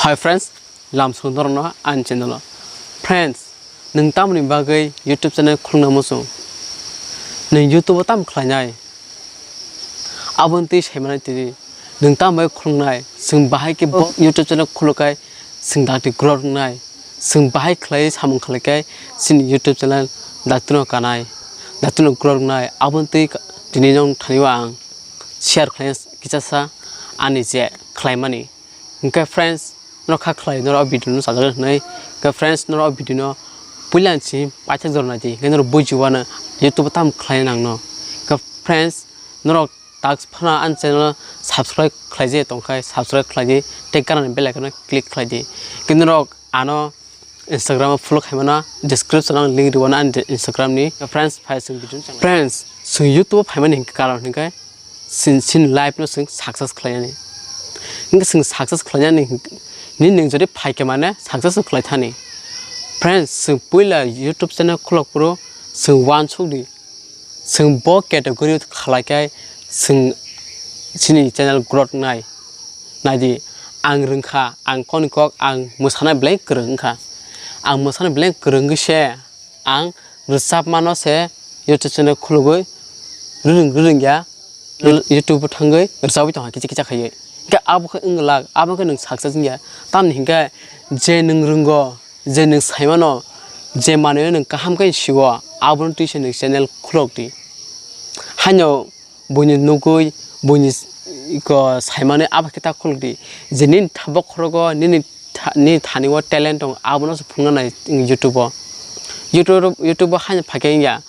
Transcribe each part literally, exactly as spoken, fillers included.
Hi friends, lamsong norokno ani channel o. Friends, nwng tamoni bagwi YouTube channel khulna muchung? Nwng YouTube o tamo khlainai? Aboni twi saimanai twi nwng tamo bai khulnai? Chwng bahai khe bo YouTube channel khulukai chwng dakti growth wngnai. Chwng bahai khlai samung khlaikai chini YouTube channel dakti no kanai, dakti no growth wngnai. Aboni twi tini nwng thani o ang share khlai kisa sa ani je khlaimani. Hingkhe friends, norok kha khlai norok o video no sajagwi hwnwi. Hingkhe friends, norok o video no puila ni simi paithak jora naidi. Hingkhe norok buji uanw YouTube o tamo khlai nangno. Hingkhe friends, norok task phano ani channel o subscribe khlaijak tongkhai, subscribe khlaidi tei gana ni bell icon no click khlaidi. Hingkhe norok ano Instagram o follow khaimano, description o ang link rwmano ani Instagram ni. Friends, phai chwng video no channel. Friends, chwng YouTube o phaimani hingkhe karon hingkhe sin, sin life no chwng success khlainani. Hingkhe chwng success khlainani ni nwng jodi phaikhe mane success no khlaithani. Friends, chwng puila YouTube channel khulok phuru chwng uansukdi. Chwng bo category khlaikhai chwng chini channel growth wngnai. Naidi, ang rwngkha, ang koni kok, ang mwsana belai kwrwng wngkha. Ang mwsana belai kwrwng wngwi se ang rwchapmano se YouTube channel khulugwi rwrwng rwrwng ya, YouTube o thangwi rwchapwi tongkha kicha kicha khaiwi. Hingkhe abo khe wng glak, abo khe nwng success wngya. Tamni hingkhe je nwng rwngo, je nwng saimano, je manwino nwng kaham khe sio, abono twi se nwng channel khulok di. Haino buini nugwi, buini s-, ko saimani abo khe ta khulok di. Je nini tha-, bokhorogo nini tha-, nini thani o talent tong, abono se phunukna nai YouTube o. YouTube, YouTube o haino phaikhe wngya.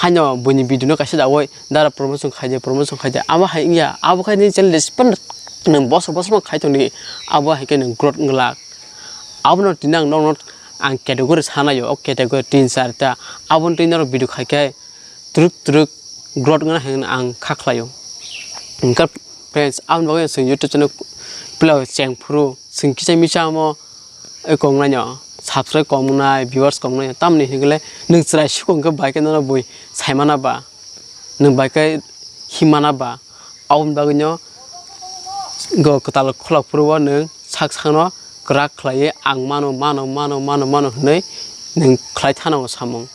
Haino buini video no kaisa dawi dara promotion khaidi, promotion khaidi. Abo hai wngya, abo khai nini channel respond nwng bosor bosor no khai tongdi, abo hai khe nwng growth wng glak. Abono tini ang nokno ang category sanaio, o category tin char ta. Aboni twi norok video khai khe twrwk twrwk growth wngna hai hwnwi ang kha khlaio. Hwnkhe friends, aboni bagwi chwng YouTube channel puila cheng phuru chwng kisa misa omo, e, kok wngnai no, subscribe kok wngnai, viewers kok wngnai, tamoni hwnkhe le nwng chwrai sukung khe bai khe nono bui saimana ba, nwng bai khe himmana ba, aboni bagwino go kwtal khulok phuru o nwng sak sakno kwrak khlaiwi ang mano, mano, mano, mano, mano hwnwi nwng khlai thano samung.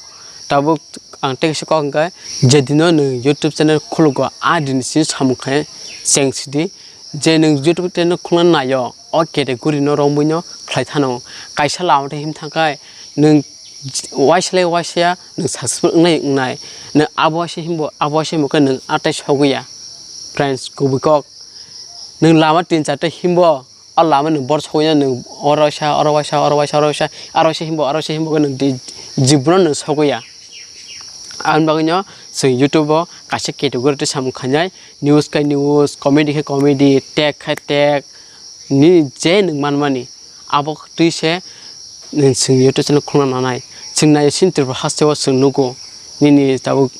Tabuk ang tei kaisa kok hwnkhe, je dino nwng YouTube channel khulugo, a dini simi samung khe cheng sidi, je nwng YouTube channel khulna naio, o category no romwi no khlai thano. Kaisa lama tei him thangkhai nwng waisa le waisa nwng successful wngnai wngnai. Nwng abo waisa himbo, abo waisa himbo khe nwng atai sogwi ya. Friends, kubui kok. Nwng lama tin charta himbo, o lama nwng bor sogwi ya, nwng oro waisa, oro waisa, oro waisa, oro waisa, aro waisa himbo, aro waisa himbo khe nwng di-, jibon nwng sogwi ya. Aboni bagwino chwng YouTube o kaisa category tei samung khainai, news khai news, comedy khai comedy, tech khai tech, nini je nwng manmani. Abo twi se nwng chwng YouTube channel khulna nanai. Chwng nai chini Tripura hasteo chwng nugo. Nini tabuk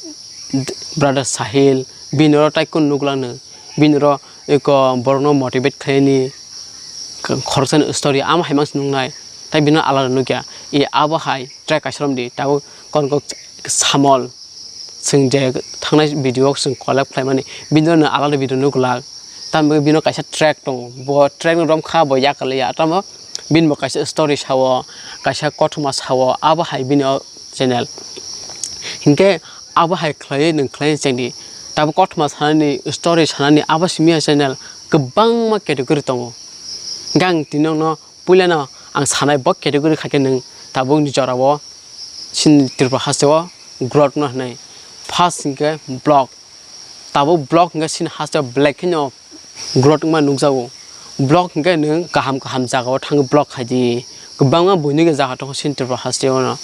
brother Sahil, bini oro tei kunu nukla nwng. Bini oro eko borokno motivate khlaini khoroksa ni story, amo hai mangsa nuknai. Tei bini alada nukya. E abo hai track kaisa romdi. Tabuk kon kok Samol. Chwng je thangnai video o chwng collab khlaimani, bini no alada video nukglak. Tamni bagwi bini kaisa track tongo, bo track no romkha bo yakarliya, tamo bini bo kaisa story sao, kaisa kothoma sao, abo hai bini o channel. Hinkhe abo hai khlaiwi nwng khlai chengdi. Tabuk kothoma sanani, story sanani abo simi ya channel kwbangma category tongo. Hinkhe ang tini nokno puilano ang sanai bo category khaikhe nwng tabukni jorao chini Tripura hasteo growth no hwnwi. First hinkhe vlog. Tabuk vlog hinkhe chini hasteo belai kheno growth wngma nukjago. Vlog hinkhe nwng kaham kaham jagao thangwi vlog khaidi. Kwbangma buini jaga tongo chini Tripura hasteo no.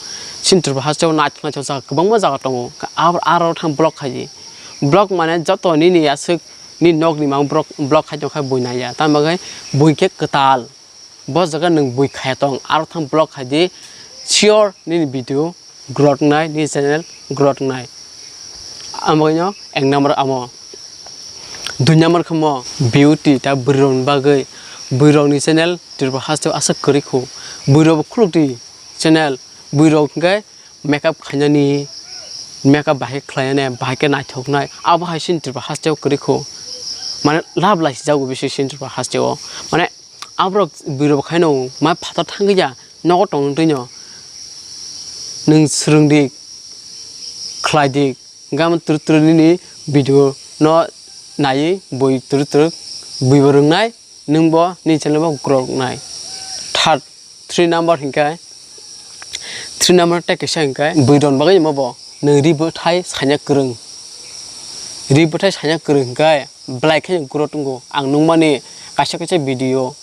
Chini Tripura hasteo naithok naithok jaga kwbangma jaga tongo. Aro, aro thang vlog khaidi. Vlog mane joto nini aswk ni nokni mang vlog, vlog khai tongkha bui naiya. Tamni bagwi bui khe kwtal. Bo jaga nwng bui khaya tong, aro thang vlog khai di, sure nini video growth wngnai, nini channel growth wngnai. Amo no ek number amo. Dui number khe mo beauty, ta bwrwi rokni bagwi, bwrwi rokni channel Tripura hasteo aswk kwrwi khu. Bwrwi rok bo khuluk di channel, bwrwi rok hinkhe makeup khainani, makeup bahai khlainani, bahai khe naithoknai, abo hai chini Tripura hasteo kwrwi khu. Mane love lai si jago bisi chini Tripura hasteo. Mane Aborok bwrwi bo khaino mai phatar thangwi ya nogo tongtwino. Nwng swrwng di, khlai di, hwnkhe amo twrwk twrwk nini video no naiwi bui twrwk twrwk bui bo rwngnai, nwng bo nini channel bo grow rwngnai. Third, three number hwnkhe, three number tei kaisa hwnkhe bui rwna bagwi amo bo nwng ri bwthai saina kwrwng, ri bwthai saina kwrwng hwnkhe belai kheno growth wngo. Ang nukmani kaisa kaisa video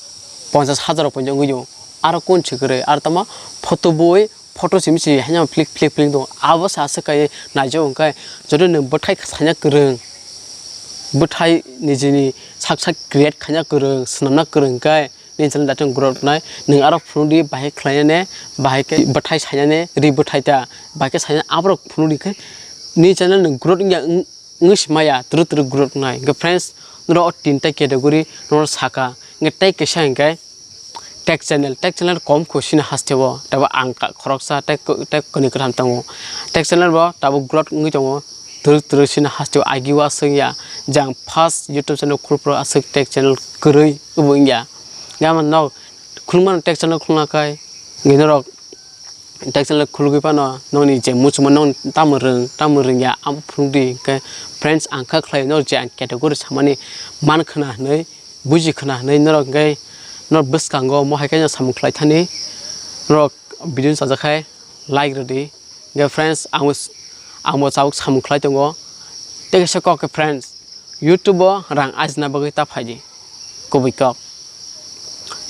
ponchas hajar rok poito wngwi o, aro kun se kwrwi, aro tamo photo bui, photo simi se haino flick flick flick tongo, abo se aswk kaiwi naijak hwnkhe. Jodi nwng bwthai saina kwrwng, bwthai nijini sak sak create khaina kwrwng, swnamna kwrwng hwnkhe, nini channel daitino growth wngnai. Nwng aro phunukdi bahai khlainani, bahai khe bwthai sainani, ri bwthai ta, bahai khe sainani, aborok phunukdi khe nini channel nwng growth wngya wng-, wngwi se maya, twrwk twrwk growth wngnai. Hwnkhe friends, norok o tinta category norok saka. Hwnkhe tei kaisa hwnkhe tech channel, tech channel kom kho sini hasteo, teibo ang ka-, khoroksa tei ko-, tei kwnwi kwtham tongo. Tech channel bo tabuk growth wngwi tongo, twrwk twrwk sini hasteo agi o aswk ya. Jang first YouTube channel khulphuru aswk tech channel kwrwi wngya. Gama nok khulmano tech channel khulna khai, hwnkhe norok tech channel khulgwi phano nokni je muchungma nokni tamo rwng, tamo rwngya, abo phunukdi. Hwnkhe friends, ang kha khlai norok je ang category samani man khna hwnwi, buji khna hwnwi norok hwnkhe norok bwskango mo hai khe no samung khlai thani, norok video no chajak khai like rwdi. Hwnkhe friends, ang bo, ang bo tabuk samung khlai tongo. Tei kaisa kok khe friends, YouTube o rang ajina bagwi ta phaidi, kubui kok.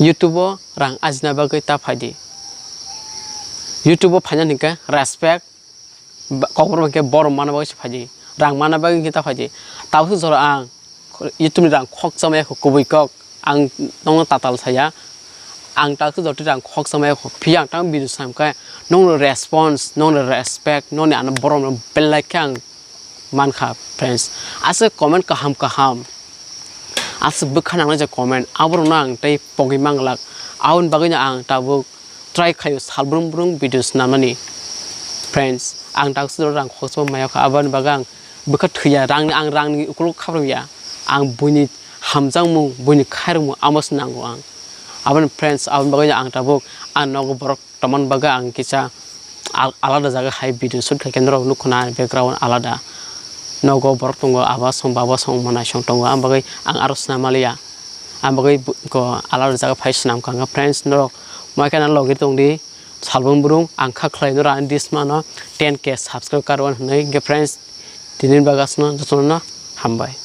YouTube o rang ajina bagwi ta phaidi. YouTube o phaina hwnkhe respect, ba-, kokborok hwnkhe borom mana bagwi se phaidi, rang mana bagwi hwnkhe ta phaidi. Tabuk jora ang YouTube ni rang khoksa maya kho, kubui kok, ang nokno tatal saya. Ang tabuk jora rang khoksa maya kho, phiya ang tamo video sam khe nokno response, nokno respect, nokni ano borom belai khe ang mankha, friends. Aswk comment kaham kaham, aswk bwkha nangnai je comment, aborokno ang tei pogwi manglak. Aboni bagwino ang tabuk try khaio sal brum brum video swnamnani. Friends, ang tabuk sudro rang khoksa maya kha, aboni bagwi ang bwkha thwiya, rangni, ang rangni ukuluk khaprwngya. Ang buini hamjakmung, buini khairokmung amo se nango ang. Aboni friends, aboni bagwino ang tabuk ang nogo borok tongmani bagwi ang kisa al-, alada jaga hai video shoot khai khe norok nukho na, background alada. Nogo borok tongo, aba song baba song manai song tongo, ang bagwi ang aro swnam maliya. Ang bagwi bo-, ko alada jaga phai swnam kha. Friends, norok mai kheno logi tongdi, salbrum brum ang kha khlai norok ani disma no ten K subscribe karwan hwnwi. Hwnkhe friends, tini bagwi aswkno jotono hambai.